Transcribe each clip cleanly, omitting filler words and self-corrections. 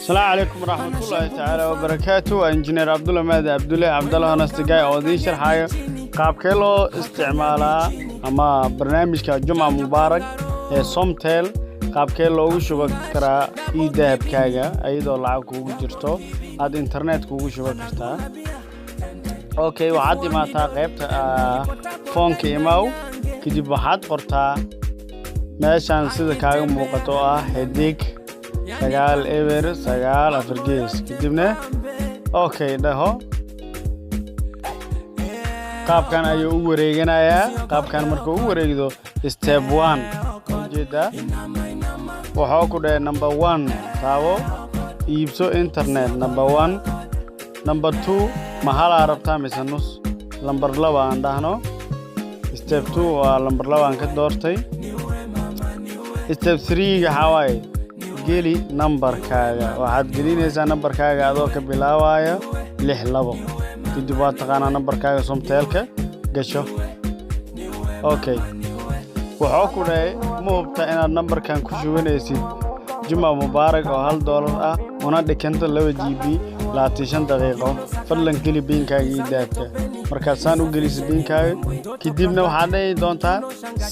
Asalaamu calaykum waraxmatullaahi tacaala wabarakaatu. Waa Injineer Cabdulla Maadi Cabdulle, Cabdalla Honastigay, oo idiin sharxayo qaabkee loo isticmaalaa ama barnaamijka Jumca Mubaarak ee Somtel, qaabkee loogu shuban karaa e-Dahabkaaga iyadoo lacag kuugu jirto aad internet kuugu shuban kartaa. Okay, waxaad imaataa qaybta foonka, imaw, kadib waxaad qortaa meeshan sida kaaga muuqato oo ah *9094#, kadibna okay dhaho. Qaabkan ayuu u wareeganayaa. Qaabkan markuu u wareegdo, step one ujeedaa, wuxuu ku dhahay number one taabo, iibso internet number one. Number two, ma halaa rabtaa mise nus? Lambar 2 aan dhahno. Step two waa lambar 2 aan ka doortay. Step three waxaa waaye geli nambarkaaga. Waxaad gelinaysaa nambarkaaga adoo ka bilaabaya 62. Kadib waad taqaanaa nambarkaaga Somtelka gasho. Okay, wuxuu ku dhahay: ma hubta inaad nambarkan ku shubanaysid Juma Mubaarak oo $1 ah una dhikanta 2 GB 25 daqiiqo? Fadlan geli PIN-kaaga iyo Dahabka. Markaad saan u gelisa PIN-kaaga, kadibna waxaad dhihi doontaa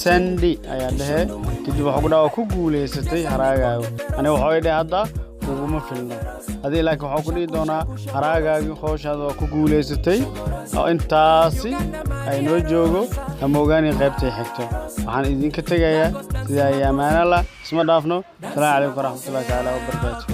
send ayaa dhehe. Kadib wuxuu ku dhaha waa ku guulaysatay haraagaaga. Aniga waxuu dhahay hadda kuguma filno adii, laakiin waxuu ku dhihi doonaa haraagaagi howshaada waa ku guulaysatay. Oo intaasi ay noo joogo, hama ogaanin qaybtay xigto. Waxaan idinka tegayaa sidaa iyo ammaano la isma dhaafno. Asalaamu calaykum waraxmatullahi tacaala wabarakaatu.